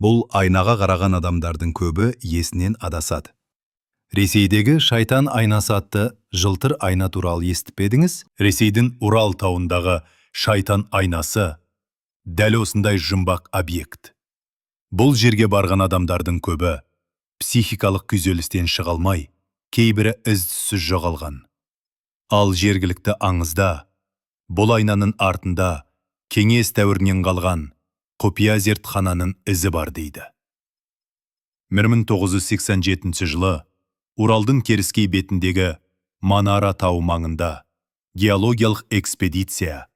Бұл айнаға қараған адамдардың көбі есінен адасады. Ресейдегі «Шайтан айнасы» атты жылтыр айна туралы естіп пе едіңіз? Ресейдің Урал тауындағы «Шайтан айнасы» дәл осындай жұмбақ объект. Бұл жерге барған адамдардың көбі психикалық күйзелістен шыға алмай, кейбірі із-түссіз жоғалған. Ал жергілікті аңызда бұл айнаның артында кеңес дәуірінен қалған құпия зертхананың ізі бар дейді. 1987 жылы Уралдың теріскей бетіндегі Манара тауы маңында геологиялық экспедиция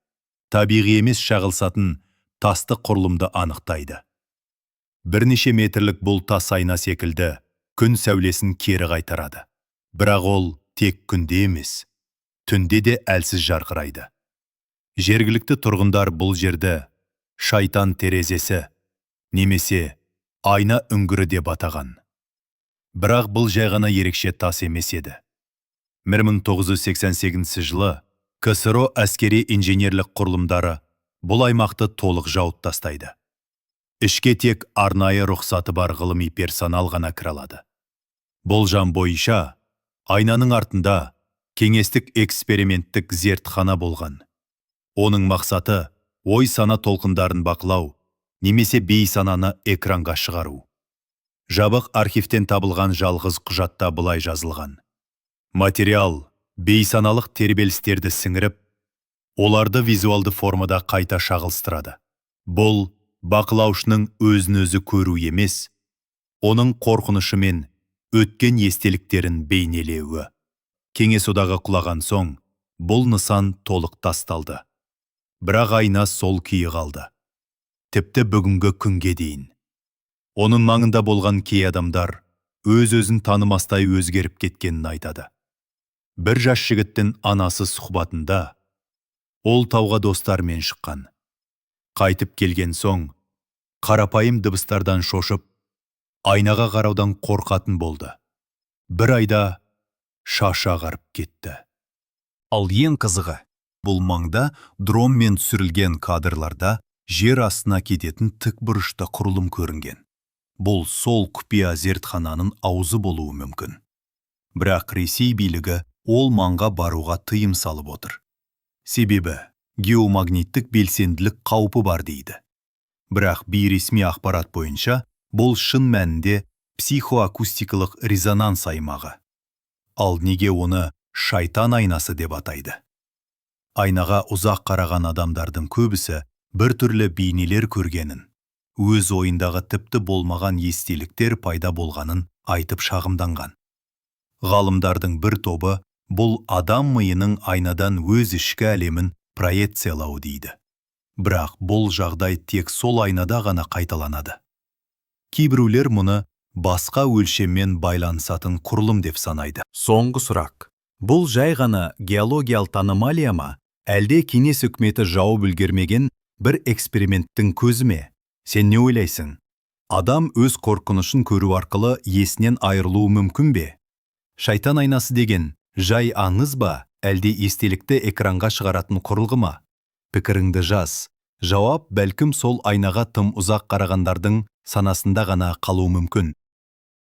табиғи емес шағылысатын тасты құрылымды анықтайды. Бірнеше метрлік бұл тас айна секілді күн сәулесін кері қайтарады. Бірақ ол тек күнде емес, түнде де әлсіз жарқырайды. Жергілікті тұрғындар бұл жерді «шайтан терезесі» немесе «айна үңгірі» деп атаған. Бірақ бұл жай ғана ерекше тас емес еді. 1988 жылы КСРО әскери инженерлік құрылымдары бұл аймақты толық жауып тастайды. Ішке тек арнайы рұқсаты бар ғылыми персонал ғана кіре алады. Болжам бойынша, айнаның артында кеңестік эксперименттік зертхана болған. Оның мақсаты – ой сана толқындарын бақылау немесе бейсананы экранға шығару. Жабық архивтен табылған жалғыз құжатта былай жазылған: «Материал бейсаналық тербелістерді сіңіріп, оларды визуалды формада қайта шағылыстырады. Бұл бақылаушының өзін өзі көру емес, оның қорқынышы мен өткен естеліктерін бейнелеуі». Кеңес Одағы құлаған соң бұл нысан толық тасталды. Бірақ айна сол күйі қалды. Тіпті бүгінгі күнге дейін. Оның маңында болған кей адамдар өз-өзін танымастай өзгеріп кеткенін айтады. Бір жас жігіттің анасы сұхбатында: «Ол тауға достарымен шыққан. Қайтып келген соң, қарапайым дыбыстардан шошып, айнаға қараудан қорқатын болды. Бір айда шашы ағарып кетті». Ал ең қызығы, бұл маңда дронмен түсірілген кадрларда жер астына кететін тік бұрышты құрылым көрінген. Бұл сол құпия зертхананың аузы болуы мүмкін. Бірақ Ресей билігі ол маңға баруға тыйым салып отыр. Себебі геомагниттік белсенділік қаупі бар дейді. Бірақ бейресми ақпарат бойынша, бұл шын мәнінде психоакустикалық резонанс аймағы. Ал неге оны «шайтан айнасы» деп атайды? Айнаға ұзақ қараған адамдардың көбісі бір түрлі бейнелер көргенін, өз ойындағы тіпті болмаған естеліктер пайда болғанын айтып шағымданған. Ғалымдардың бір тобы бұл адам миының айнадан өз ішкі әлемін проекциялауы дейді. Бірақ бұл жағдай тек сол айнада ғана қайталанады. Кейбіреулер мұны басқа өлшеммен байланысатын құрылым деп санайды. Соңғы сұрақ. Бұл жай ғана геологиялық аномалия ма, әлде кеңес үкіметі жауып үлгермеген бір эксперименттің көзі ме? Сен не ойлайсың? Адам өз қорқынышын көру арқылы есінен айырылуы мүмкін бе? Шайтан айнасы деген жай аңыз ба, әлде естелікті экранға шығаратын құрылғы ма? Пікіріңді жаз. Жауап бәлкім сол айнаға тым ұзақ қарағандардың санасында ғана қалуы мүмкін.